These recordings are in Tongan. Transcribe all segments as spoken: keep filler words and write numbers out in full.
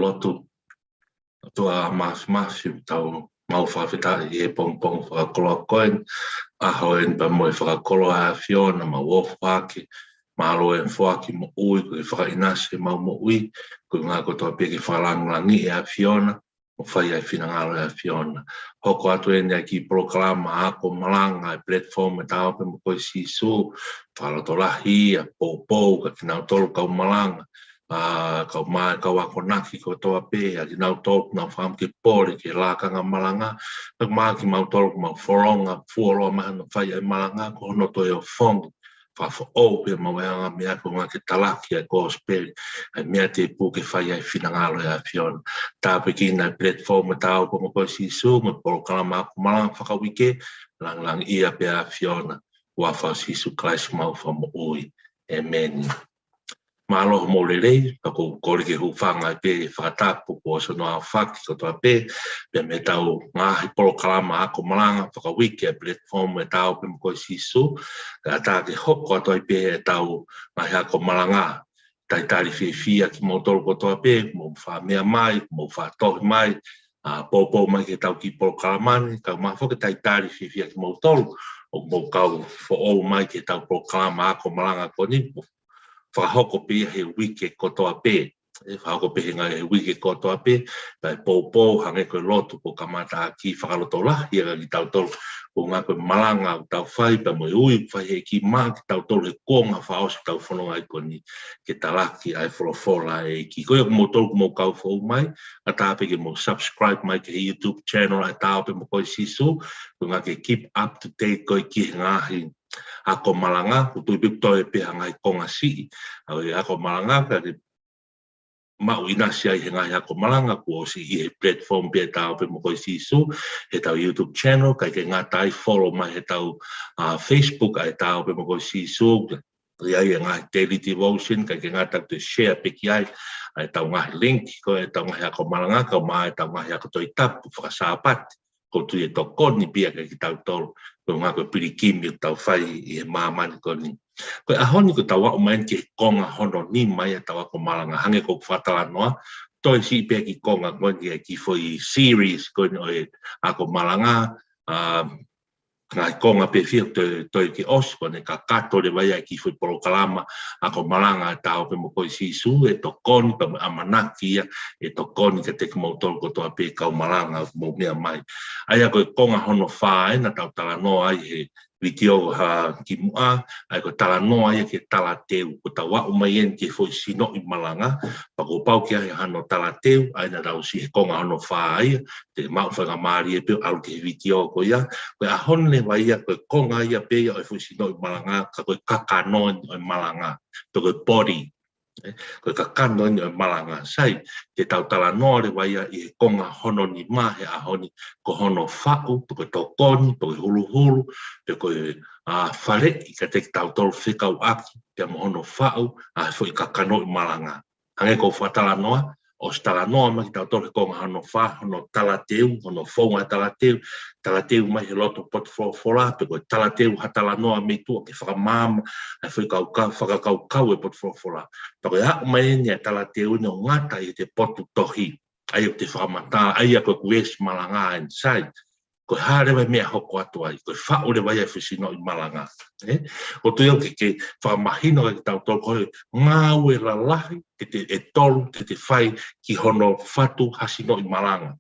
Lotu. ʻOtua Māfimafi, ʻoku mau fakafetaʻi he pongipongi fakakoloa ko eni, ʻaho eni pea mo e fakakoloa ʻa e ʻAfiona, mau ō fakahā, mālō e foaki moʻui, ko e fakaʻinasi ʻemau moʻui, ko e ngaahi kotoa pē ke fakalāngilangiʻi e ʻAfiona, mo fai ai e finangalo e ʻAfiona. Hoko atu eni ʻa e kiʻi polokalama ako malanga ʻa e platform ʻa e Ta Ō Pē Mo Koe Sīsū, fakalotolahi ia, poupou, kia kinautolu kau malanga, ʻa, kau mai, kau akonaki kotoa pē, ʻa kinautolu ʻoku nau fakaʻamu ke pole ki he lakanga malanga, pea mo kimautolu ʻoku mau fononga, fuoloa mai hono fai ʻa e malanga, ko hono toe ʻofongi, fakafoʻou pē ʻemau ʻaonga meʻa ko e ʻuhinga ke talaki ʻa e kosipeli, ʻa e meʻa tēpū ke fai ai e finangalo e ʻAfiona. Tāpuekina e platform ʻa e Ta Ō Pē Mo Koe Sīsū, mo e polokalama ako malanga fakauike, lāngilangiʻia pē ʻa e ʻAfiona, huafa ʻo Sīsū Kalaisi homau Fakamoʻui. ʻĒmeni. Mālō hoʻomou lelei, pea ʻoku ou kole ke hūfanga ai pē he fakatapu kuo ʻosi hono aofaki kotoa pē, pea mo ʻetau ngaahi polokalama ako malanga fakauike ʻa e platform ʻa e Ta Ō Pē Mo Koe Sīsū, kae ʻatā ke hoko atu ai pē ʻetau ngaahi ako malanga. Talitali fiefia kimoutolu kotoa pē, mou faʻa meʻa mai, mou faʻa tohi mai, ʻa, poupou mai ki heʻetau kiʻi polokalama ni, kae ʻumaʻā foki e talitali fiefia kimoutolu ʻoku mou kau foʻou mai ki heʻetau polokalama ako malanga ko eni, fakahoko pē ia he uike kotoa pē. ʻE fakahoko pē he ngaahi uike kotoa pē, pea ʻe poupou hangē ko e lotu kuo kamata ʻaki, fakalotolahi ʻa kitautolu, ko e ngaahi malanga ʻoku tau fai, pea mo e ui ʻoku fai ʻe he ʻEiki maʻa kitautolu he kuonga fakaʻosi ʻetau fononga ko eni, ke talaki ʻa e folofola ʻa e ʻEiki. Ko ia kimoutolu ʻoku mou kau foʻou mai, ʻatā pē ke mou subscribe mai ki he YouTube channel ʻa e Ta Ō Pē Mo Koe Sīsū, ko e ʻuhinga ke keep up to date koe ki he ngaahi ako malanga, ʻoku ou tui pē ʻoku toe pē ha ngaahi konga siʻi ʻa e ako malanga, kae maʻu ʻinasi ai he ngaahi ako malanga kuo ʻosi ʻi he platform pē ʻa e Ta Ō Pē Mo Koe Sīsū, heʻetau YouTube channel, kae ʻikai ke ngata ai, follow mai heʻetau, ʻa, Facebook ʻa e Ta Ō Pē Mo Koe Sīsū, ʻi ai e ngaahi daily devotion, kae ʻikai ke ngata ai, toe share pē ki ai ʻa ʻetau ngaahi link, ko ʻetau ngaahi ako malanga, kae ʻumaʻā ʻetau ngaahi ako Tohi Tapu faka-Sāpate, ʻoku ou tui ʻe tokoni pē ia kia kitautolu, ko e ʻuhinga ko e pilikimi ʻoku tau fai ʻi he māmani ko eni. Ko e ʻaho ni ʻoku tau aʻu mai eni ki he konga hono nima ia ʻetau ako malanga, hangē ko ʻeku fakatalanoa, toe siʻi pē kiʻi konga ko eni ʻa e kiʻi foʻi series ko eni ʻo e ako malanga, ʻa, ngaahi konga pē fiha toe, toe ke ʻosi, ko ʻene kakato leva ia e kiʻi foʻi polokalama ako malanga ʻa e Ta Ō Pē Mo Koe Sīsū, ʻe tokoni pea mo e ʻamanaki ia ʻe tokoni kiate kimoutolu kotoa pē kau malanga ʻoku mou meʻa mai. ʻA ia ko e konga hono fā ʻeni naʻa tau talanoa ai he vitiō ha kimuʻa, ʻa ia ko e talanoa ia ki he talateu, ʻoku tau aʻu mai eni ki he foʻi sinoʻi malanga, pea kuo pau ke ʻi ai hano talateu, ʻa ia naʻa tau ʻosi he konga hono fā ia, te u maʻu faingamālie pē ʻo ʻalu ki he vitiō ko ia. Ko e ʻaho ni leva ia, ko e konga ia pē ia ʻo e foʻi sinoʻi malanga, ka ko e kakano eni ʻo e malanga, pe ko e body. ʻE, ko e kakano eni ʻo e malanga. Sai, te tau talanoa leva ia ʻi he konga hono nima he ʻaho ni, ko hono faʻu, pe ko e tokoni, pe ko e huluhulu, pe ko e, ʻa, faleʻi kiate kitautolu fekauʻaki pea mo hono faʻu ʻa e foʻi kakano ʻo e malanga. Hangē ko ʻeku fakatalanoa, ʻosi talanoa mai kitautolu he konga hono fā, hono talateu, hono founga talateu, talateu mai he loto potu folofola, pe ko e talateu ha talanoa mei tuʻa ke fakamaama ʻa e foʻi kaukau, fakakaukau ʻo e potu folofola. Pea ko e aʻu mai eni ʻa e talateu ni ʻo ngata ʻi heʻete potu tohi, ʻa ia ʻoku te fakamatala, ʻa ia ko ʻeku veesi malanga eni. Sai, ko e hā leva e meʻa ʻe hoko atu ai, ko e faʻu leva ia e foʻi sinoʻi malanga. ʻE? ʻOku ou tui au ke, ke fakamahino kiate kitautolu ko e ngāue lalahi, te te, ʻe tolu, te te fai ki hono fatu ha sinoʻi malanga.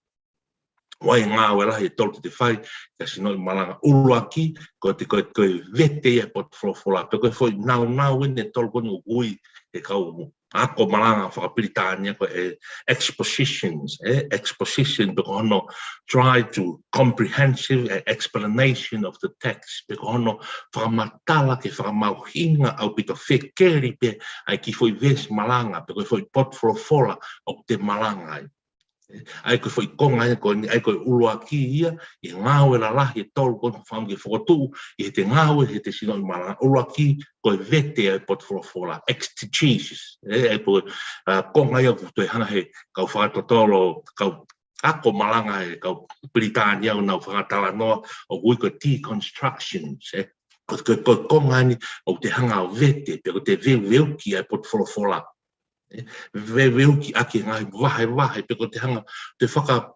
ʻOku ʻi ai e ngāue lahi ʻe tolu te te fai ki ha sinoʻi malanga. ʻUluaki, ko e te, ko e, ko e vete ia e potu folofola, pe ko e foʻi naunau eni ʻe tolu ko eni ʻoku ui ʻe he kau ako malanga fakapilitānia ko e expositions, ʻe, exposition, pe ko hono try to comprehensive, ʻe, explanation of the text, pe ko hono fakamatala ke fakamahuʻinga ʻaupito, fekeli pē ʻa e kiʻi foʻi veesi malanga, pe ko e foʻi potu folofola ʻoku te malanga ai. ʻA ia ko e foʻi konga ia ko eni, ʻa ia ko e ʻuluaki ia ʻi he ngāue lalahi ʻe tolu ko eni ʻoku fakaʻamu ke fokotuʻu ʻi heʻete ngāue heʻete sinoʻi malanga. ʻUluaki ko e vete ʻa e potu folofola, exegesis. ʻE, ʻa ia ko e, ʻa, konga ia ʻoku toe hanga ʻe he kau fakatotolo, kau ako malanga ʻa e kau Pilitānia ʻo nau fakatalanoa ʻoku ui ko e deconstructions, ʻe. Ko, ko, ko e konga eni ʻoku te hanga ʻo vete, pe ʻoku te veuveuki ʻa e potu folofola. ʻE, veuveuki ʻaki e ngaahi vahevahe, pe ko ʻete hanga ʻo faka-,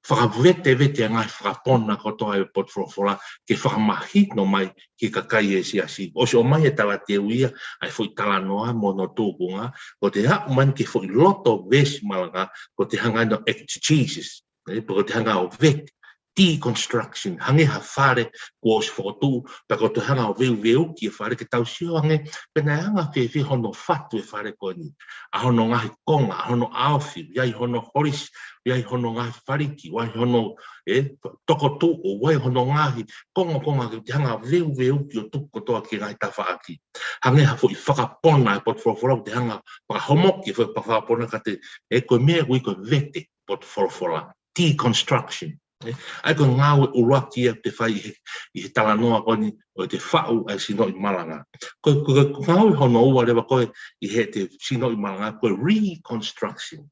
fakavetevete e ngaahi fakapona kotoa ʻo e potu folofola ke fakamahino mai ki he kakai ʻo e siasi. ʻOsi ʻomai e talateu ia ʻa e foʻi talanoa mo hono tūkunga, ko ʻete aʻu mai ki he foʻi loto veesi malanga, ko ʻete hanga ʻo exegesis. ʻE, pe ko ʻete hanga ʻo vete, deconstruction, hangē ha fale kuo ʻosi fokotuʻu, pea ko ʻete hanga ʻo veuveuki e fale ke tau sio ange pe naʻe anga fēfē hono fatu e fale ko eni. ʻA hono ngaahi konga, ʻa hono ʻaofi, ʻi ai hono holisi, ʻi ai hono ngaahi faliki, ʻi ai hono, ʻe, tokotuʻu, ʻi ai hono ngaahi kongokonga, ke ʻete hanga ʻo veuveuki ʻo tuku kotoa ki he ngaahi tafaʻaki. Hangē ha foʻi fakapona e potu folofola, ʻete hanga ʻo fakahomoki e foʻi fakapona ka te, ʻe, ko e meʻa ʻoku ui ko e vete potu folofola, deconstruction. ʻE, ʻa ia ko e ngāue ʻuluaki ia ʻoku te fai ʻi he, ʻi he talanoa ko eni ʻo ʻete faʻu ʻa e sinoʻi malanga. Ko, ko, ko e ngāue hono ua leva ko ē ʻi heʻete sinoʻi malanga, ko e reconstruction.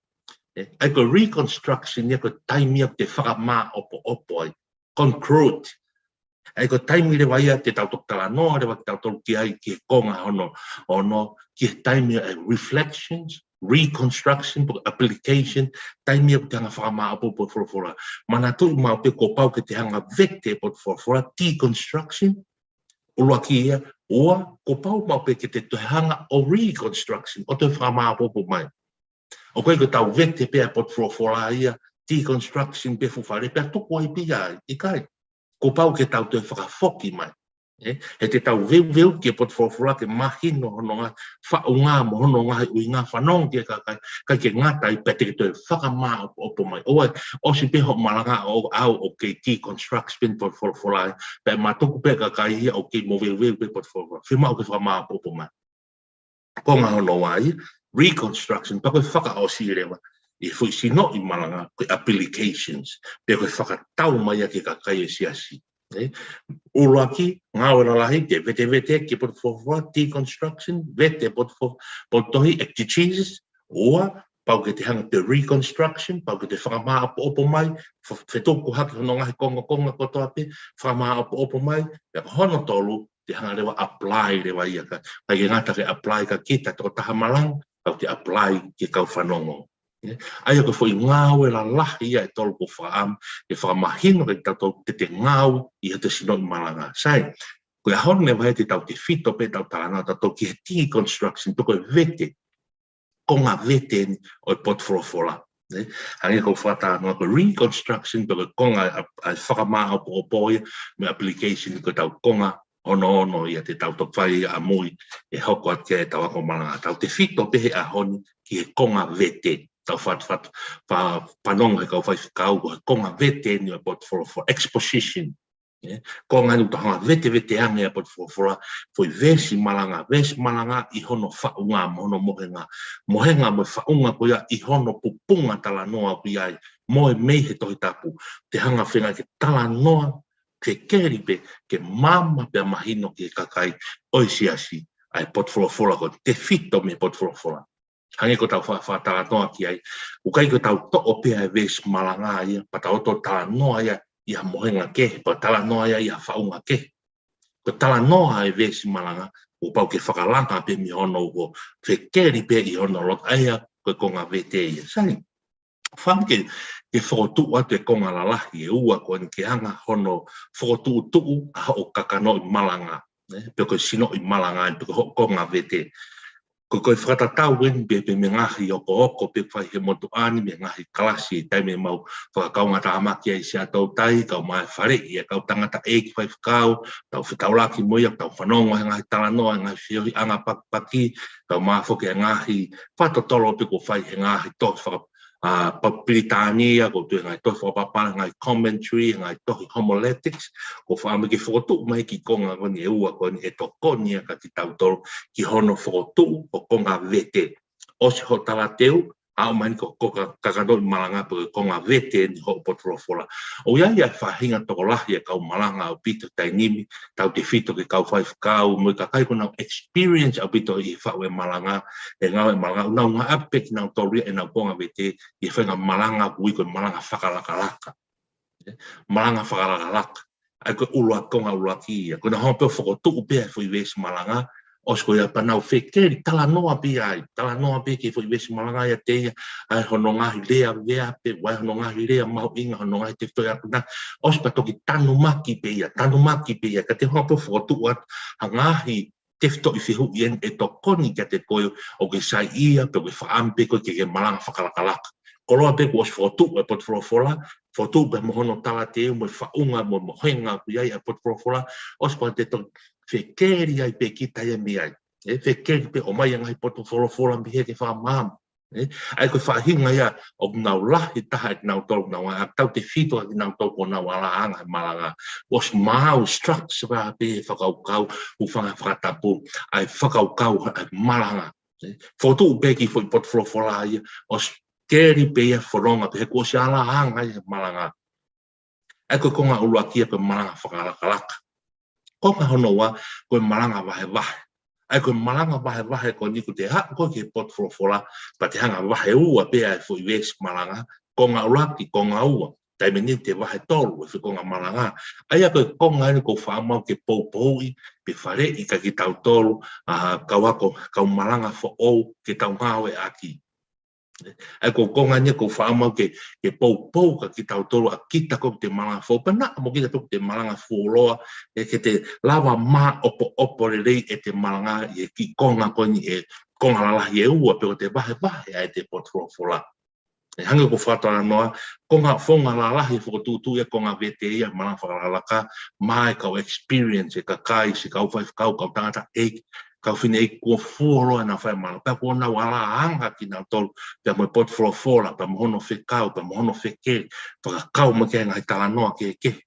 ʻE, ʻa ia ko e reconstruction ia ko e taimi ia ʻoku te fakamāʻopoʻopo ai, concrete. ʻA ia ko e taimi leva ia te tau toki talanoa leva kitautolu ki ai ki he konga hono, hono, ki he taimi ʻa e reflections, reconstruction, pe ko e application, taimi ia ʻoku te hanga ʻo fakamāʻopoʻopo e folofola. Manatuʻi maʻu pē kuo pau ke te hanga ʻo vete e potu folofola, deconstruction, ʻuluaki ia, ua, kuo pau maʻu pē ke te toe hanga ʻo reconstruction, ʻo toe fakamāʻopoʻopo mai. ʻOku ʻikai ko ʻetau vete pē ʻa e potu folofola ia, deconstruction pē fuʻu fale, pea tuku ai pē ia, ʻikai. Kuo pau ke tau toe fakafoki mai. ʻE, he te tau veuveuki e potu folofola ke mahino hono ngaahi faʻunga mo hono ngaahi ʻuhinga, fanongo ki he kakai, ʻikai ke ngata ai pea te ke toe fakamāʻopoʻopo mai. ʻOua, ʻosi pē hoʻo malanga ʻo aʻu ʻo kei deconstruction pē potu folofola ia, pea mātuku pē kakai ia ʻoku kei moveuveu pē potu folofola. Fiemaʻu ke fakamāʻopoʻopo mai. Konga hono ua ia, reconstruction, pea ko e fakaʻosi leva ʻi he foʻi sinoʻi malanga, ko e applications, pe ko e fakatau mai ia ki he kakai ʻo e siasi. ʻE, ʻuluaki, ngāue lalahi, ke vetevete ki he potu folofola, deconstruction, vete potu fo-, potu tohi, exegesis, ua, pau ke te hanga ʻo reconstruction, pau ke te fakamāʻopoʻopo mai, fe-, fetuku hake hono ngaahi kongokonga kotoa pē, fakamāʻopoʻopo mai, pea ko hono tolu, te hanga leva ʻo apply leva ia ka, ʻikai ke ngata ke apply kia kita tokotaha malanga, ka te apply ki he kau fanongo. ʻE, ʻa ia ko e foʻi ngāue lalahi ia ʻe tolu ʻoku ou fakaʻamu ke fakamahino kiate kitautolu ʻete ngāue ʻi heʻete sinoʻi malanga. Sai, ko e ʻaho ni leva he te tau tefito pē ʻetau talanoa ʻatautolu ki he deconstruction, pe ko e vete, konga vete eni ʻo e potu folofola. ʻE, hangē ko e fakatalanoa ko e reconstruction, pe ko e konga ʻa, ʻa e fakamāʻopoʻopo ia, mo e application ko ʻetau konga ono ono ia te tau toki fai ʻamui ʻe hoko atu ki ai ʻetau ako malanga. Tau tefito pē he ʻaho ni ki he konga vete. Tau fat-, fat-, fa-, fanongo he kau faifekau ko e konga vete eni ʻo e potu folofola, exposition. ʻE, konga eni ʻoku tau hanga ʻo vetevete ange ʻa e potu folofola, foʻi veesi malanga, veesi malanga ʻi hono faʻunga mo hono mohenga. Mohenga mo e faʻunga ko ia ʻi hono pupunga talanoa ʻoku ʻi ai, mo e mei he Tohi Tapu, te hanga feinga ke talanoa, ke keli pē, ke maama pea mahino ki he kakai ʻo e siasi ʻa e potu folofola ko ē, tefito mei he potu folofola. Hangē ko ʻetau fa-, fakatalanoa ki ai, ʻoku ʻikai ko ʻetau toʻo pē ʻa e veesi malanga ia, pea tau ō ʻo talanoa ia ʻi ha mohenga kehe, pea talanoa ia ʻi ha faʻunga kehe. Ko e talanoa ʻa e veesi malanga, kuo pau ke fakalanga pē mei hono uho, fekeli pē ʻi hono loto, ʻa ia ko e konga vete ia. Sai, fakaʻamu ke, ke fokotuʻu atu e konga lalahi ʻe ua ko eni ke hanga hono fokotuʻutuʻu ʻa hoʻo kakanoʻi malanga, ʻe, pe ko e sinoʻi malanga, pe ko hoʻo konga vete. Ko, ko e fakatatau eni pē, pē mei he ngaahi okooko pē fai he motuʻa ni, mei he ngaahi kalasi, taimi ʻemau fakakaungātāmaki ai ʻi Siaʻatoutai, kau mai fale ia, kau tangataʻeiki faifekau, tau fetaulaki mo ia, tau fanongo he ngaahi talanoa, he ngaahi feohiʻanga pakipaki, kau mai foki he ngaahi fakatotolo pē kuo fai he ngaahi tohi faka-, ʻa, pa-, Pilitānia, ʻoku ou tui e ngaahi tohi fakapapale, ngaahi commentary, ngaahi tohi homiletics, ʻoku ou fakaʻamu ke fokotuʻu mai ki he konga ko eni ʻe ua ko eni ʻe tokoni ia kiate kitautolu ki hono fokotuʻu ʻo e konga vete. ʻOsi hoʻo talateu, aʻu mai eni ko e, ko e ka-, kakanoʻi malanga pe ko e konga vete eni hoʻo potu folofola. ʻOku ʻi ai ʻa e faʻahinga tokolahi ʻa e kau malanga ʻaupito taimi ni, tau tefito ki he kau faifekau, mo e kakai ʻoku nau experience ʻaupito ʻi he faʻu e malanga, he ngāue malanga, ʻoku nau ngāueʻaki pē kinautolu ia ʻenau konga vete ʻi he faʻahinga malanga ʻoku ui ko e malanga fakalakalaka. Malanga fakalakalaka. ʻA ia ko e ʻuluaki, konga ʻuluaki ia. Ko ʻenau hanga pē ʻo fokotuʻu pē ʻa e foʻi veesi malanga, ʻOsi ko ia pea nau fekeli, talanoa pē ai, talanoa pē ki he foʻi veesi malanga ia ʻiate ia, ʻa hono ngaahi lea veape, ʻa hono ngaahi lea mahuʻinga, hono ngaahi tefitoʻi akonaki, ʻosi pea toki tanumaki pē ia, tanumaki pē ia, ka te hanga pē ʻo fokotuʻu atu ha ngaahi tefitoʻi fehuʻi ʻe tokoni kiate koe ʻoku ke saiʻia, pe ʻoku ke fakaʻamu pē koe ke ke malanga fakalakalaka. Koloa pē kuo ʻosi fokotuʻu e potu folofola, fokotuʻu pē mo hono talateu, mo e faʻunga, mo e mohenga ʻoku ʻi ai e potu folofola, ʻosi pea te toki fekeli ai pē kita ia mei ai. ʻE fekeli pē ʻomai e ngaahi potu folofola mei he ke fakamaama. ʻE, ʻa ia ko e faʻahinga ia ʻoku nau lahi taha ʻe kinautolu nau ʻa tautefito ʻa kinautolu kuo nau ʻalaʻanga he malanga. ʻOsi maau structure pē he fakakaukau, hūfanga he fakatapu, ʻa e fakakaukau ʻa e malanga. ʻE, fokotuʻu pē kiʻi foʻi potu folofola ia, ʻosi keli pē ia fononga pē he kuo ʻosi ʻalaʻanga ia he malanga. ʻA ia ko e konga ʻuluaki ia ko e malanga fakalakalaka. Konga hono ua ko e malanga vahevahe. ʻA ia ko e malanga vahevahe ko eni ko ʻete haʻu ko ē ki he potu folofola, pea te hanga vahe ua pē ʻa e foʻi veesi malanga, konga ʻuluaki, konga ua. Taimi ni te vahe tolu e foʻi konga malanga. ʻA ia ko e konga eni ʻoku ou fakaʻamu ke poupouʻi, pe faleʻi kia kitautolu, ʻa, kau ako, kau malanga foʻou, ke tau ngāueʻaki. ʻA ia ko e konga eni ʻoku ou fakaʻamu ke, ke poupou kia kitautolu ʻa kita ʻoku te malanga foʻou, pea naʻa mo kita ʻoku te malanga fuoloa, ʻe ke te lava māʻopoʻopo lelei ʻete malanga ʻi he kiʻi konga ko eni ʻe konga lalahi ʻe ua, pe ko ʻete vahevahe ʻa ʻete potu folofola. ʻE hangē ko e fakatalanoa, konga founga lalahi fokotuʻutuʻu ia konga vete ia malanga fakalakalaka, maʻa e kau experience, e kakai, siʻi kau faifekau, kau tangataʻeiki, kau fineʻeiki kuo fuoloa ʻenau fai malanga, pea kuo nau ʻalaʻanga kinautolu, pea mo e potu folofola, pea mo hono fekau, pea mo hono fekeli, fakakau mai ki he ngaahi talanoa kehekehe.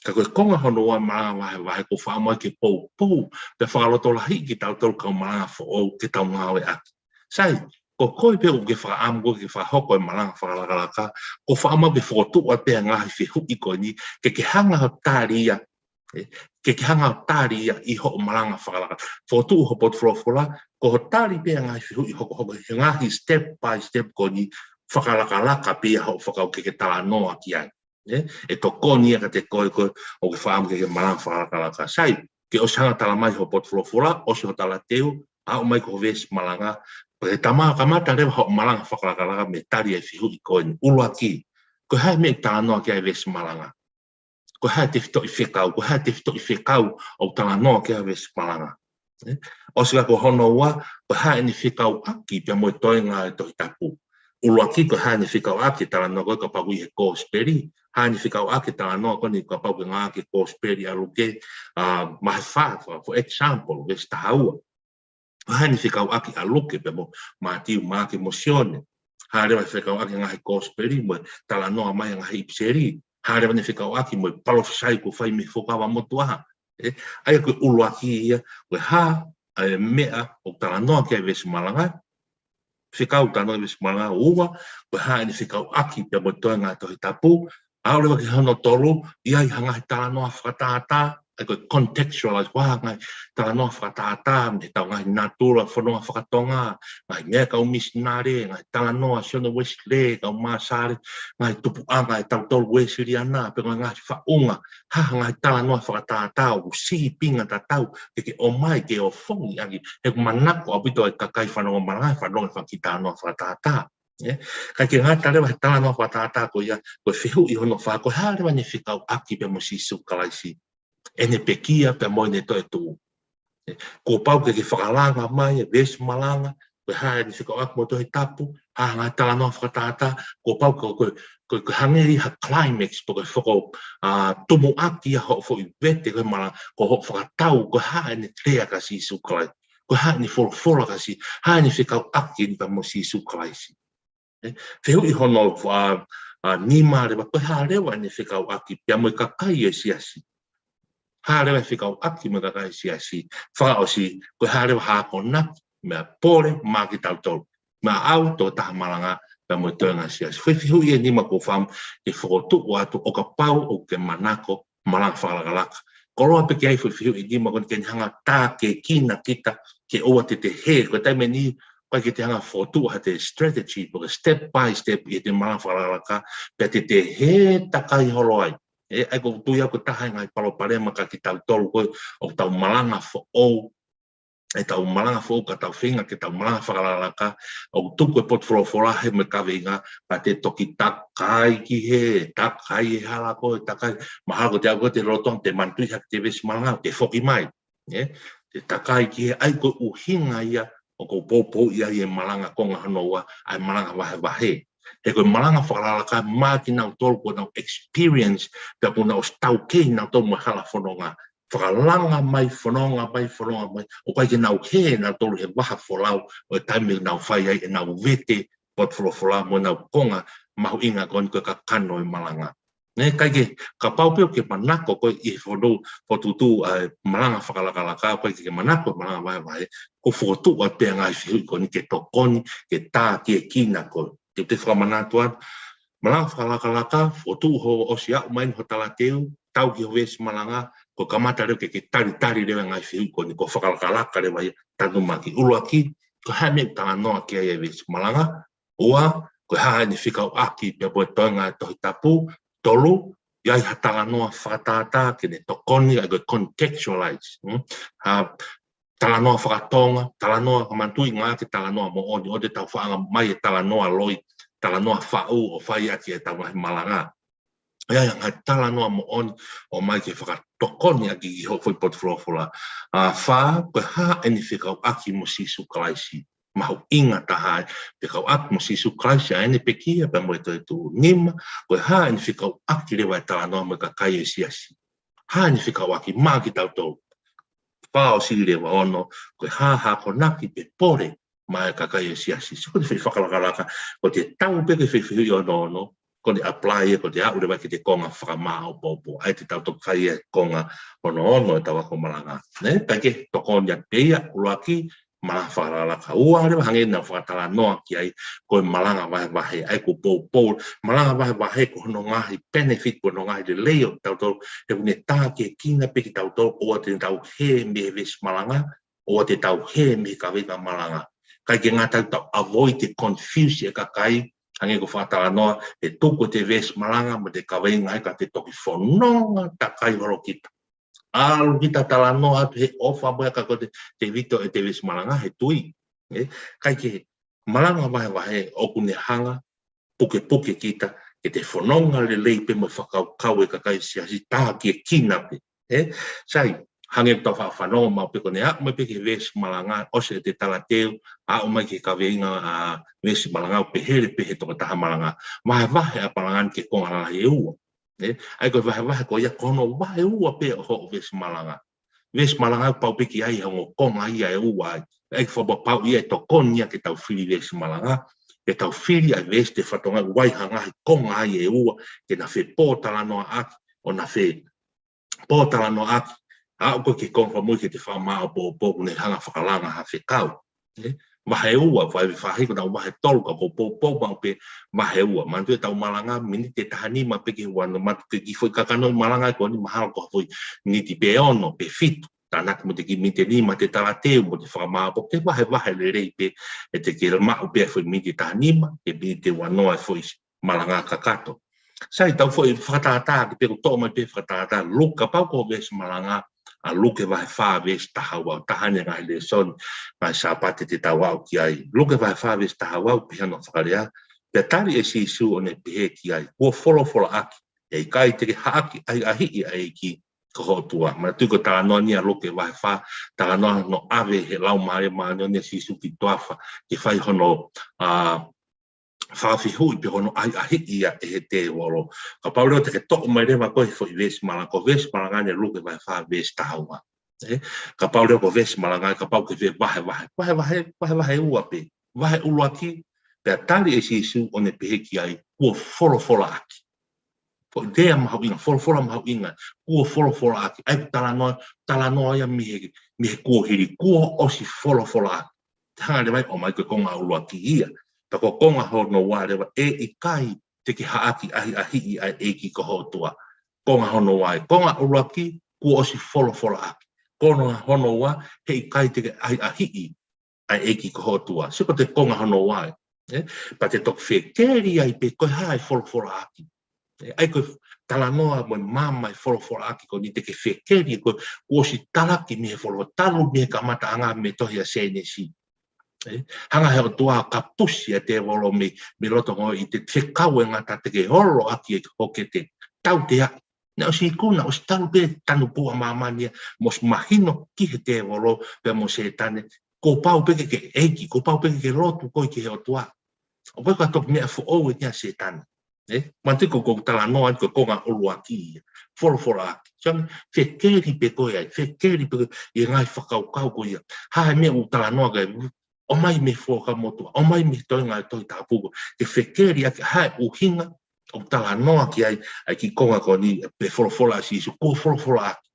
Ka ko e konga hono ua malanga vahevahe ʻoku ou fakaʻamu ke poupou, pea fakalotolahiʻi kitautolu kau malanga foʻou ke tau ngāueʻaki. Sai, ko koe pē ʻoku ke fakaʻamu koe ke fakahoko e malanga fakalakalaka, ʻoku ou fakaʻamu ke fokotuʻu atu pē ʻa e ngaahi fehuʻi ko eni, ke ke hanga ʻo tali ia, ʻe, ke ke hanga ʻo tali ia ʻi hoʻo malanga fakalakalaka. Fokotuʻu ho potu folofola, ko hoʻo tali pē ʻa e ngaahi fehuʻi hokohoko, he ngaahi step by step ko eni, fakalakalaka pē ia hoʻo fakakaukau ke ke talanoa ki ai. ʻE, ʻe tokoni ia kiate koe, koe ʻoku ke fakaʻamu ke ke malanga fakalakalaka. Sai, ke ʻosi hanga talamai ho potu folofola, ʻosi ho talateu, aʻu mai ki ho veesi malanga, pea ke tama-, kamata leva hoʻo malanga fakalakalaka mei he tali ʻa e fehuʻi ko eni. ʻUluaki, ko e hā e meʻa ʻoku talanoa ki ai e veesi malanga? Ko e hā e tefitoʻi fekau, ko e hā e tefitoʻi fekau ʻoku talanoa ki ai e veesi malanga? ʻE, ʻosi ko hono ua, ko e hā ʻene fekauʻaki pea mo e toenga ʻo e Tohi Tapu? ʻUluaki ko e hā ʻene fekauʻaki, talanoa ko ē kapau ʻi he Kosipeli, hā ʻene fekauʻaki, talanoa ko eni kapau ʻoku ke ngāueʻaki e Kosipeli ʻa Luke, ʻa, vahe fā, for example, veesi taha ua. Ko e hā ʻene fekauʻaki ʻa Luke pea mo Mātiu, Maʻake mo Sione? Hā leva ʻene fekauʻaki e ngaahi Kosipeli mo e talanoa mai e ngaahi ʻipiseli? Hā leva ʻene fekauʻaki mo e palofisai kuo fai mei he Fuakava Motuʻa? ʻE, ʻa ia ko e ʻuluaki ia, ko e hā e meʻa ʻoku talanoa ki ai e veesi malanga? Fekau talanoa ki ai e veesi malanga. Ua, ko e hā ʻene fekauʻaki pea mo e toenga ʻo e Tohi Tapu? Aʻu leva ki hono tolu, ʻi ai ha ngaahi talanoa fakatātā, ʻa ia ko e contextualize, ko e hā e ngaahi talanoa fakatātā, mei heʻetau ngaahi natula, fononga fakatonga, ngaahi meʻa kau misinale, ngaahi talanoa Sione Uēsilī, kau Māsale, ngaahi tupuʻanga ʻa tautolu Uēsiliana, pe ko e ngaahi faʻunga, hā e ngaahi talanoa fakatātā ʻoku sīpinga tatau ke ke ʻomai ke ofongi ʻaki, he ʻoku manako ʻaupito e kakai fanongo malanga, fanongo he fanga kiʻi talanoa fakatātā. ʻE, ka ke ngata leva he talanoa fakatātā ko ia, ko e fehuʻi hono fā, ko e hā leva ʻene fekauʻaki pea mo Sīsū Kalaisi, ʻene pekia pea mo ʻene toetuʻu? ʻE, kuo pau ke ke fakalanga mai e veesi malanga, ko e hā ʻene fekauʻaki mo e Tohi Tapu, hā e ngaahi talanoa fakatātā, kuo pau ko, ko, ko, ko e hangē ia ha climax, pe ko e faka-, ʻa, tumuʻaki ia hoʻo foʻi vete ko ē malanga, ko hoʻo fakatau, ko e hā ʻene lea kia Sīsū Kalaisi, ko e hā ʻene folofola kia Sī-, hā ʻene fekauʻaki eni pea mo Sīsū Kalaisi. ʻE, fehuʻi hono, ʻa, ʻa, nima leva, ko e hā leva ʻene fekauʻaki pea mo e kakai ʻo e siasi? Hā leva e fekauʻaki mo e kakai ʻo e siasi? Fakaʻosi, ko e hā leva ha akonaki, meʻa pole maʻa kitautolu, maʻau, tokotaha malanga, pea mo e toenga ʻo e siasi? Foʻi fehuʻi ʻe nima ʻoku ou fakaʻamu ke fokotuʻu atu ʻo kapau ʻoku ke manako malanga fakalakalaka. Koloa pē ke ʻi ai e foʻi fehuʻi ʻe nima ko eni ke ne hanga ʻo tākiekina kita ke ʻoua te te hē, ko e taimi ni, ʻoku ʻikai ke te hanga ʻo fokotuʻu haʻate strategy, pe ko e step by step ʻi heʻete malanga fakalakalaka, pea te te hē takai holo ai. ʻE, ʻa ia ʻoku ou tui au ko e taha e ngaahi palopalema kia kitautolu ko ē ʻoku tau malanga foʻou, ʻetau malanga foʻou ka tau feinga ke tau malanga fakalakalaka, ʻoku tuku e potu folofola he mo e kaveinga, pea te toki takai ki hē, takai e hala ko ē, takai, mahalo ko e te aʻu ko ē te lolotonga te manatuʻi hake e veesi malanga, te foki mai. Ē? Te takai ki hē, ʻa ia ko e ʻuhinga ia ʻoku ou poupouʻi ai e malanga konga hono ua, ʻa e malanga vahevahe. He ko e malanga fakalakalaka maʻa kinautolu kuo nau experience, pea kuo nau ʻosi taukei nautolu mo e hala fononga. Fakalanga mai, fononga mai, fononga mai, ʻoku ʻikai ke nau hē nautolu he vaha folau ʻo e taimi ʻoku nau fai ai ʻenau vete potu folofola mo ʻenau konga mahuʻinga ko eni ko e kakano e malanga. Ē, ʻikai ke, kapau pē ʻoku ke manako koe ʻi he fono, fokotuʻutuʻu ʻa e malanga fakalakalaka, ʻoku ʻikai ke ke manako e malanga vahevahe, ʻoku fokotuʻu atu pē ʻa e ngaahi fehuʻi ko eni ke tokoni, ke tākiekina koe. Te u toe fakamanatu atu, malanga fakalakalaka, fokotuʻu hoʻo ʻosi aʻu mai eni ho talateu, tau ki ho veesi malanga, ko e kamata leva ke ke talitali leva e ngaahi fehuʻi ko eni, ko e fakalakalaka leva ia, tanumaki. ʻUluaki, ko e hā e meʻa ʻoku talanoa ki ai e veesi malanga, ua, ko e hā ʻene fekauʻaki pea mo e toenga e Tohi Tapu, tolu, ʻi ai ha talanoa fakatātā ke ne tokoni, ʻa ia ko e contextualize. Hmm? Ha talanoa fakatonga, talanoa ka manatuʻi ngā ke talanoa moʻoni, ʻoua te tau fakaʻanga mai e talanoa loi, talanoa faʻu ʻo fai ʻaki ʻetau ngaahi malanga. ʻI ai ha talanoa moʻoni ʻomai ke fakatokoniʻaki ki hoʻo foʻi potu folofola. ʻA, fā, ko e hā ʻene fekauʻaki mo Sīsū Kalaisi. Mahuʻinga taha e fekauʻaki mo Sīsū Kalaisi ʻa ʻene pekia pea mo e toetuʻu. Nima, ko e hā ʻene fekauʻaki leva e talanoa mo e kakai e siasi. Hā ʻene fekauʻaki maʻa kitautolu. Fakaʻosi leva, ono, ko e hā ha akonaki pe pole maʻa e kakai e siasi. Sio ko e foʻi fakalakalaka, ko ʻete tau pē ki he foʻi fehuʻi ono ono, ko ʻene apply ia, ko ʻete aʻu leva ki he konga fakamāʻopoʻopo. ʻA ia te tau toki fai e konga ono ono ʻetau ako malanga. Nē, ʻikai ke tokoni atu pē ia, ʻuluaki, malanga fakalakalaka. Ua leva hangē naʻa ku fakatalanoa ki ai, ko e malanga vahevahe, ʻa ia ʻoku ou poupou, malanga vahevahe ko hono ngaahi benefit, ko hono ngaahi lelei ʻo tautolu, he ʻoku ne tākiekina pē kitautolu, ʻoua te tau hē mei he veesi malanga, ʻoua te tau hē mei he kaveinga malanga. ʻIkai ke ngata ai, tau avoid e confuse e kakai, hangē ko e fakatalanoa, ʻe tuku ʻete veesi malanga mo ʻete kaveinga ai ka te toki fononga takai holo kita. ʻAlu kita talanoa atu he ʻofa mo e ka ko ʻete, ʻete vito ʻete veesi malanga he tui. Ē, ʻikai ke, malanga vahevahe ʻoku ne hanga pukepuke kita, ke te fononga lelei pē mo e fakakaukau e kakai siasi, tākiekina pē. Ē, sai, hangē ʻoku tau faʻa fanongo maʻu pē ko ʻene aʻu mai pē ki he veesi malanga, ʻosi ʻete talateu, aʻu mai ki he kaveinga ʻa e veesi malanga, ʻo pehē leva pē he tokotaha malanga. Vahevahe ʻa e malanga ni ki he konga lalahi ʻe ua. Ē, ʻa ia ko e vahevahe ko ia ko hono vahe ua pē ʻo hoʻo veesi malanga. Veesi malanga ʻoku pau pē ke ʻi ai ha ongo konga ia ʻe ua ai. ʻA ia ʻoku fakapapauʻi ia ʻe tokoni ia ke tau fili veesi malanga, ke tau fili ʻa e veesi te fatonga ʻoku ʻi ai ha ngaahi konga ia ʻe ua, ke na fepōtalanoaʻaki, ʻo na fepōtalanoaʻaki. Aʻu ko ē ki he konga fakamui ke te fakamāʻopoʻopo, ʻoku ne hanga fakalanga ha fekau. Ē, vahe ua, fai fahi ko ʻenau vahe tolu ka ʻoku ou poupou maʻu pē vahe ua. Manatuʻi ʻetau malanga, miniti ʻe taha nima pē ki he ua noa, manatuʻi ko e kiʻi foʻi kakano malanga ko eni mahalo ko ha foʻi miniti pē ono pe fitu. Tānaki mo ʻete kiʻi miniti ʻe nima ʻete talateu mo ʻete fakamāʻopoʻopo, ke vahevahe lelei pē, ʻete ke maʻu pē foʻi miniti ʻe taha nima, ke miniti ʻe ua noa e foʻi malanga kakato. Sai, tau foʻi fakatātā, ke pē ʻoku toʻo mai pē fakatātā, Luke, kapau ko e veesi malanga, ʻa Luke vahe fā veesi taha ua, ʻoku taha eni e ngaahi lēsoni, ngaahi Sāpate te tau aʻu ki ai. Luke vahe fā veesi taha ua, pehē hono fakalea, pea tali ʻe Sīsū ʻo ne pehē ki ai, kuo folofolaʻaki, ʻe ʻikai te ke haʻaki ʻahiʻahiʻi ʻa e ʻEiki ko ho ʻOtua. Manatuʻi ko e talanoa eni ʻa Luke vahe fā, talanoa hono ʻave he Laumālie Māʻoniʻoni ʻa Sīsū ki toafa, ke fai hono, ʻa, fakafehuʻi pe ko hono ʻahiʻahiʻi ia ʻe he tēvolo. Kapau leva te ke toʻo mai leva ko e foʻi veesi malanga, ko e veesi malanga eni ʻa Luke vahe fā veesi taha ua. Ē? Kapau leva ko e veesi malanga, kapau ke vahevahe, vahevahe, vahevahe ua pē. Vahe ʻuluaki, pea tali ʻe Sīsū ʻo ne pehē ki ai, kuo folofolaʻaki. Foʻi lea mahuʻinga, folofola mahuʻinga, kuo folofolaʻaki. ʻA ia ʻoku talanoa, talanoa ia mei he, mei he kuohili, kuo ʻosi folofolaʻaki. Te hanga leva ʻo ʻomai ko e konga ʻuluaki ia. Pea ko e konga hono ua leva, ʻe ʻikai te ke haʻaki ʻahiʻahiʻi ʻa e ʻEiki ko ho ʻOtua. Konga hono ua ē, konga ʻuluaki, kuo ʻosi folofolaʻaki. Konga hono ua, he ʻikai te ke ʻahiʻahiʻi ʻa e ʻEiki ko ho ʻOtua. Sio ko e konga hono ua ē. Ē? Pea te toki fekeli ai pē ko e hā e folofolaʻaki. ʻE, ʻa ia ko e talanoa mo e maama e folofolaʻaki ko eni te ke fekeli ko e kuo ʻosi talaki mei he folofola talu mei he kamataʻanga mei he tohi ʻa Sēnesi. ʻE, hanga he ʻOtua ʻo kapusi ʻa e tēvolo mei, mei loto ko ē ʻi te fekau e ngata te ke holo ʻaki e hokete. Tauteaʻi. Naʻe ʻosi ikuna, ʻosi talu pē tanu pua māmani ia, mo ʻosi mahino ki he tēvolo, pea mo Sētane, kuo pau pē ke ke ʻeiki, kuo pau pē ke ke lotu koe ki he ʻOtua. ʻOku ʻikai ko ha toki meʻa foʻou eni ʻa Sētane. ʻE, manatuʻi ko, ko e talanoa ko e konga ʻuluaki ia. Folofolaʻaki. Sio ange, fekeli pē koe ai, fekeli pē koe ʻi he ngaahi fakakaukau ko ia. Hā e meʻa ʻoku talanoa ki ai, ʻomai mei he Fuakava Motuʻa, ʻomai mei he toenga e Tohi Tapu ko ē. Ke fekeli ʻaki hā e ʻuhinga ʻoku talanoa ki ai, ʻa e kiʻi konga ko eni, pē folofola ʻa Sīsū, kuo folofolaʻaki.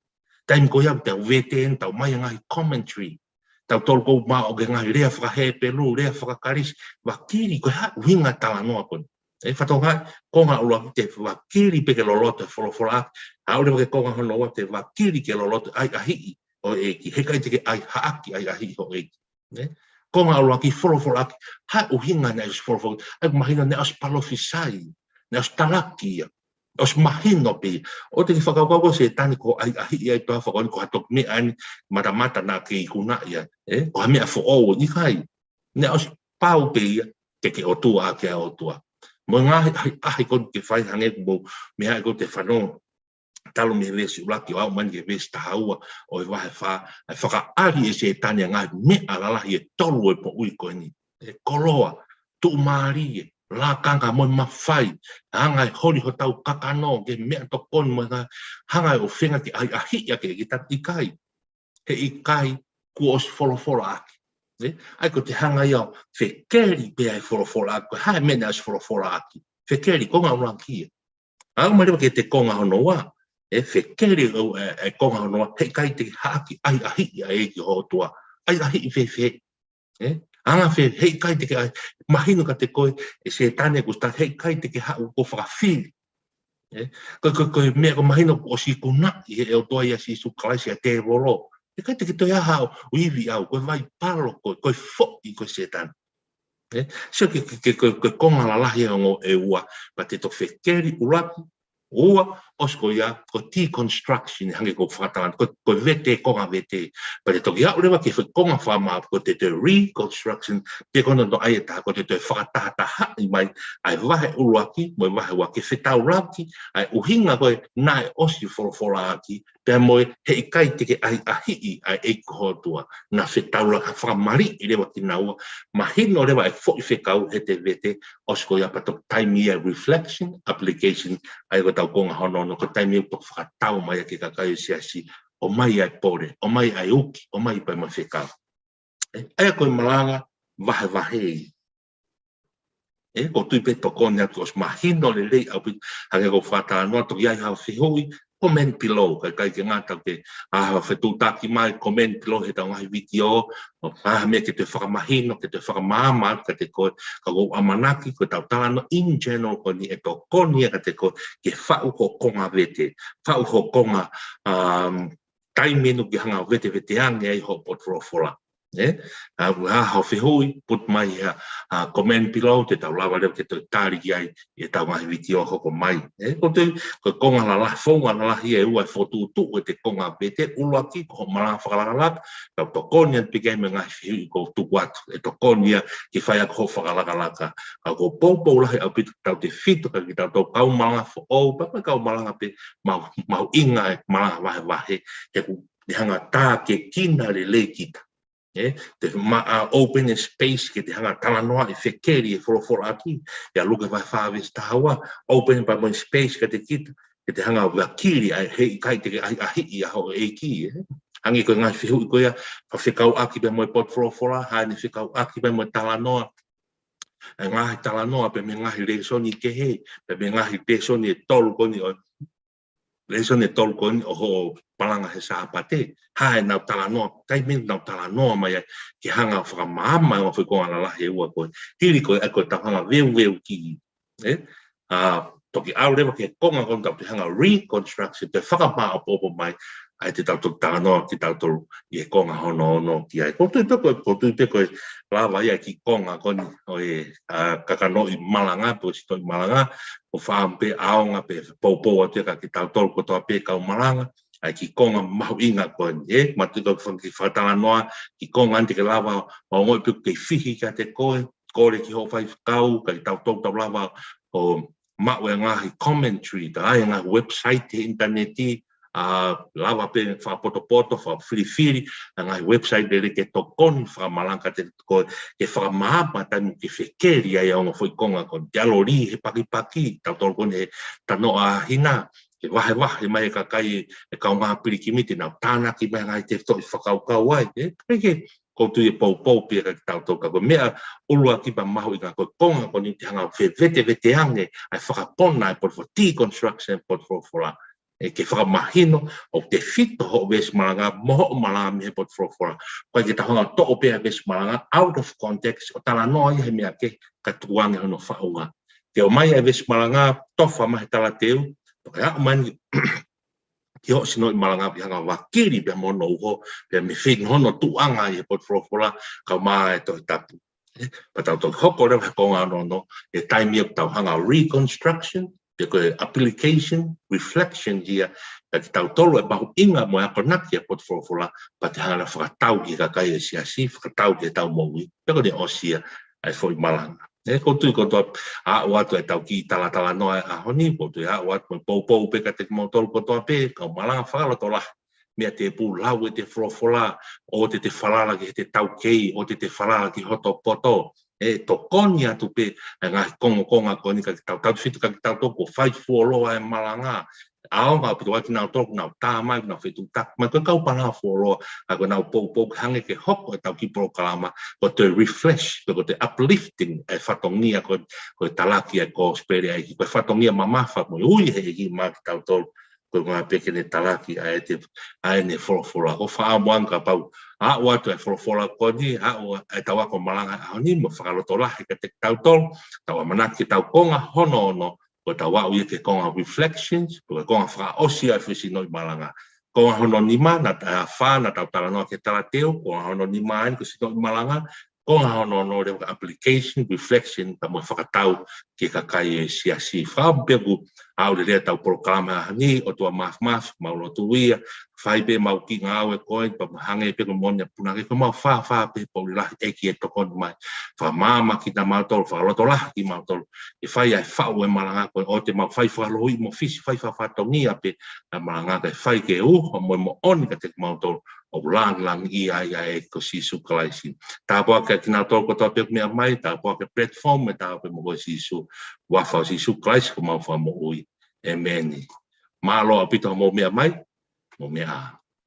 Taimi ko ia ʻoku tau vete eni, tau ʻomai e ngaahi commentary. Tautolu ʻoku maʻu ʻoku ʻi ai e ngaahi lea faka-Hepelū, lea faka-Kalisi, vakili ko e hā e ʻuhinga e talanoa ko eni. ʻE, fakatokangaʻi, konga ʻuluaki te vakili pē ke loloto e folofolaʻaki, aʻu leva ki he konga hono ua te vakili ke loloto e ʻahiʻahiʻi ʻo e ʻEiki, heʻikai te ke ʻai haʻaki ʻahiʻahiʻi ho ʻEiki. Ne? Konga ʻuluaki folofolaʻaki, hā e ʻuhinga naʻe ʻosi folofola, ʻa ia ʻoku mahino naʻe ʻosi palōfisai, naʻe ʻosi talaki ia, ʻosi mahino pē ia. ʻOua te ke fakakaukau ko Sētane ko e ʻahiʻahiʻi ʻa e toafa ko eni ko ha toki meʻa eni matamata naʻa ke ikunaʻi ai, ʻe? Ko ha meʻa foʻou eni, ʻikai. Naʻe ʻosi pau pē ia, ke ke ʻOtua ʻaki ʻa e ʻOtua. Mo e ngaahi ʻahiʻahiʻi ko eni ke fai hangē ko e meʻa ko ē te fanongo talu mei he veesi ʻuluaki ʻo aʻu mai ki he veesi taha ua ʻo e vahe fā, ʻa e fakaʻali ʻe Sētane ʻa e ngaahi meʻa lalahi ʻe tolu ʻo e moʻui ko eni. ʻE koloa, tuʻumālie, lakanga mo e mafai, hanga ʻe holi hotau kakano, ke meʻatokoni mo e ngaahi, hanga ʻe ʻofenga ke ʻahiʻahiʻi ʻaki kita, ʻikai. Heʻikai, kuo ʻosi folofolaʻaki. Ne? ʻA ia ko e te hanga ia ʻo fekeli pē ʻa e folofolaʻaki, ko e hā e meʻa naʻe ʻosi folofolaʻaki. Fekeli, konga ʻuluaki ia. Aʻu mai leva ki he konga hono ua, ʻe fekeli ʻo, ʻe, ʻe konga hono ua, heʻikai te ke haʻaki ʻahiʻahiʻi ʻa e ʻEiki ho ʻOtua. ʻAhiʻahiʻi fēfē. ʻE? Anga fē, heʻikai te ke ʻai, mahino kiate koe, ʻe Sētane ko Sētane, heʻikai te ke haʻu ʻo fakafili. ʻE? Ko, ko, ko e meʻa ʻoku mahino kuo ʻosi ikunaʻi ʻe he ʻOtua ʻia Sīsū Kalaisi ʻa e tēvolo. Heʻikai te ke toe ʻā hao, ʻo ivi au, ko e vai palo, ko, ko e foʻi, ko Sētane. ʻE? Sio ki he, ki he, ki he, ki he konga lalahi ʻe ongo ʻe ua, pea te toki fekeli ʻuluaki, ua, ʻosi ko ia, ko e deconstruction, hangē ko e fakatalanoa, ko, ko e vete, konga vete. Pea te toki aʻu leva ki he konga fakamāʻopoʻopo ko e te te reconstruction, te konga hono ʻai ʻe taha ko e te te fakatahatahaʻi mai, ʻa e vahe ʻuluaki, mo e vahe ua ke fetaulaki, ʻa e ʻuhinga ko ē naʻe ʻosi folofolaʻaki, pea mo e heʻikai te ke ʻahiʻahiʻi ʻa e ʻEiki ho ʻOtua. Naʻe fetaulaki fakamaliʻi leva kinaua, mahino leva e foʻi fekau he te vete, ʻosi ko ia pea toki taimi ia reflection, application, ʻa ia ko ʻetau konga hono ono, ko e taimi ia ʻoku toki fakatau mai ʻa e kakai ʻo e siasi, ʻomai ʻa e pole, ʻomai ʻa e uki, ʻomai pē mo e fekau. ʻE, ʻa ia ko e malanga vahevahe ia. ʻE, ʻoku ou tui pē tokoni atu ʻosi mahino lelei ʻaupito, hangē ko e fakatalanoa toki ʻai ha fehuʻi, comment below, kae ʻikai ke ngata ke ʻai ha fetuʻutaki mai, comment below heʻetau ngaahi vitiō, ʻo ʻai ha meʻa ke toe fakamahino, ke toe fakamaama atu kiate koe, ka ʻoku ou ʻamanaki ko ʻetau talanoa in general ko eni ʻe tokoni ia kiate koe, ke faʻu ho konga vete, faʻu ho konga, um, taimi ʻoku ke hanga ʻo vetevete ange ai hoʻo potu folofola. ʻE? ʻA, ʻoku ʻi ai ha fehuʻi, put mai ha, ha comment below, te tau lava leva ke toe tali ki ai ʻi heʻetau ngaahi vitiō hoko mai. ʻE? Ko e, ko e konga lalahi, founga lalahi ʻe ua ʻe fokotuʻutuʻu ʻete konga vete, ʻuluaki, ko hoʻo malanga fakalakalaka, tau tokoni atu pē ki ai mo e ngaahi fehuʻi ʻoku ou tuku atu, ʻe tokoni ia ke fai ʻaki hoʻo fakalakalaka. Ka ʻoku ou poupou lahi ʻaupito, tautefito, kiate kitautolu kau malanga foʻou, pea mo e kau malanga pē, mahu-, mahuʻinga e malanga vahevahe, he ʻoku te hanga ʻo tākiekina lelei kita. ʻE, te ma-, ʻa, open space ke te hanga ʻo talanoa ʻi he fekeli e folofolaʻaki, ʻi he Luke vahe fā veesi taha ua, open pea mo e space kiate kita, ke te hanga ʻo vakili ʻa e heʻikai te ke ʻahiʻahiʻi ʻa hoʻo ʻEiki, ʻe. Hangē ko e ngaahi fehuʻi ko ia, fakafekauʻaki pea mo e potu folofola, hangē fekauʻaki pea mo e talanoa, ʻa e ngaahi talanoa pea mo e ngaahi lēsoni kehe, pea mo e ngaahi lēsoni ʻe tolu ko eni ʻo, lēsoni ʻe tolu ko eni ʻo hoʻo malanga he Sāpate, hā ʻenau talanoa, taimi ʻenau talanoa mai ai, ke hanga ʻo fakamaama ʻa e foʻi konga lalahi ʻe ua ko ē, hili ko ē, ʻa ia ko ʻetau hanga ʻo veuveuki, ʻe? ʻA, toki ʻalu leva ki he konga ko ē ʻoku tau toe hanga ʻo reconstruction, toe fakamāʻopoʻopo mai, ʻa e te tau toki talanoa kitautolu ʻi he konga hono ono ki ai. Ko e tui pē ko e, ko e tui pē ko e lava ia ki he konga ko eni ʻo e, ʻa, kakanoʻi malanga, pe ko e sinoʻi malanga, ʻoku ou fakaʻamu pē ʻaonga pē poupou atu ia kia kitautolu kotoa pē kau malanga, ʻa e ki he konga mahuʻinga ko eni, ē, ma tui ko e fanga kiʻi fakatalanoa, ki he konga ʻeni te ke lava ʻo ongoʻi pē ʻoku kei fihi kiate koe, kole ki hoʻo faifekau, kae kitautolu tau lava ʻo maʻu e ngaahi commentary, tā ʻa e ngaahi website he ʻinitaneti, ʻa, lava pē fakapotopoto, fakafilifili, ʻa e ngaahi website lele ke tokoni fakamalanga kiate koe, ke fakamaama taimi ke fekeli ai ʻa e ongo foʻi konga ko eni, te ʻalu ʻo lī he pakipaki, tautolu ko eni he Tanoa Hina, ke vahevahe mai e kakai e kaungā pilikimi te nau tānaki mai ngaahi tefitoʻi fakakaukau ai, ē? Pea ke, ko e tui ʻe poupou pē ia kia kitautolu ka ko e meʻa ʻuluaki pea mahuʻinga ko e konga ko eni te hanga ʻo feveteveteange ʻa e fakapona e potu fo-, deconstruction e potu folofola. ʻE ke fakamahino ʻoku tefito hoʻo veesi malanga mo hoʻo malanga mei he potu folofola. ʻOku ʻikai ke tau hanga ʻo toʻo pē ʻa e veesi malanga out of context ʻo talanoa ia he meʻa kehe kae tukuange hono faʻunga. Ke ʻomai ʻa e veesi malanga, tofa mai he talateu, pea ke aʻu mai eni ki hoʻo sinoʻi malanga ke hanga ʻo vakili pea mo hono uho, pea mei fē hono tuʻunga ʻi he potu folofola, kae ʻumaʻā e Tohi Tapu. Ē, pea tau toki hoko leva he konga hono ono, he taimi ʻoku tau hanga ʻo reconstruction, pe ko e application, reflection ia, kia kitautolu e mahuʻinga mo e akonaki ʻa e potu folofola, pea te hanga ʻo fakatau ki he kakai e siasi, fakatau ki heʻetau moʻui, pea ko ʻene ʻosi ia ʻa e foʻi malanga. Ē, ko e tui kotoa, aʻu atu ʻetau kiʻi talatalanoa he ʻaho ni, ko e tui aʻu atu mo e poupou pē kiate kimoutolu kotoa pē, kau malanga fakalotolahi, meʻa tēpū lau ʻete folofola, ʻoua te te falala ki heʻete taukei, ʻoua te te falala ki hoto poto, ʻe tokoni atu pē ʻa e ngaahi kongokonga ko eni kia kitautolu, tautefito kia kitautolu kuo fai fuoloa e malanga, ʻaonga ʻaupito ʻa kinautolu kuo nau tā mai, kuo nau fetuʻutaki mai, ko e kau malanga fuoloa, ʻa ia kuo nau poupou ke hangē ke hoko ʻetau kiʻi polokalama, ko e toe refresh, pe ko e toe uplifting e fatongia ko, ko e talaki e kosipeli ʻa e ʻEiki, ko e fatongia mamafa mo e ui ʻe he ʻEiki maʻa kitautolu, ko e ʻuhinga pē ke ne talaki ʻa ʻete, ʻa ʻene folofola. ʻOku ou fakaʻamu ange kapau ʻe aʻu atu e folofola ko eni, aʻu ʻetau ako malanga he ʻaho ni, mo fakalotolahi kiate kitautolu, tau ʻamanaki ki heʻetau konga hono ono, ko ʻetau aʻu ia ki he konga reflections, ko e konga fakaʻosi ʻa e foʻi sinoʻi malanga. Konga hono nima, naʻa ta-, ʻa, fā, naʻa tau talanoa ki he talateu, konga hono nima eni ko e sinoʻi malanga, konga hono ono leva ko e application, reflection, pea mo e fakatau ki he kakai e siasi. Fakaʻamu pē kuo aʻu lelei ʻetau polokalama he ʻaho ni, ʻOtua Māfimafi, mau lotu ia, fai pē ʻemau kiʻi ngāue ko eni, pea mo hangē pē ko e moʻoni ʻa e punake, ko ʻemau fāfā pē he poʻuli lahi ʻEiki ʻe tokoni mai. Fakamaama kimautolu, fakalotolahi kimautolu, ke fai ʻa e faʻu e malanga ko eni, ʻoua te mau fai fakalohoi mo fisi, fai fakafatongia pē ʻa e malanga kae fai ke uho mo e moʻoni kiate kimautolu, ʻoku langilangiʻia ai ʻa e ʻEiki ko Sīsū Kalaisi. Tāpuaki kia kinautolu kotoa pē ʻoku meʻa mai, tāpuaki e platform, ʻe tāpuaki pē mo koe Sīsū. Huafa ʻo Sīsū Kalaisi ko homau Fakamoʻui. ʻĒmeni. Mālō ʻaupito hoʻomou meʻa mai, mou meʻa ā.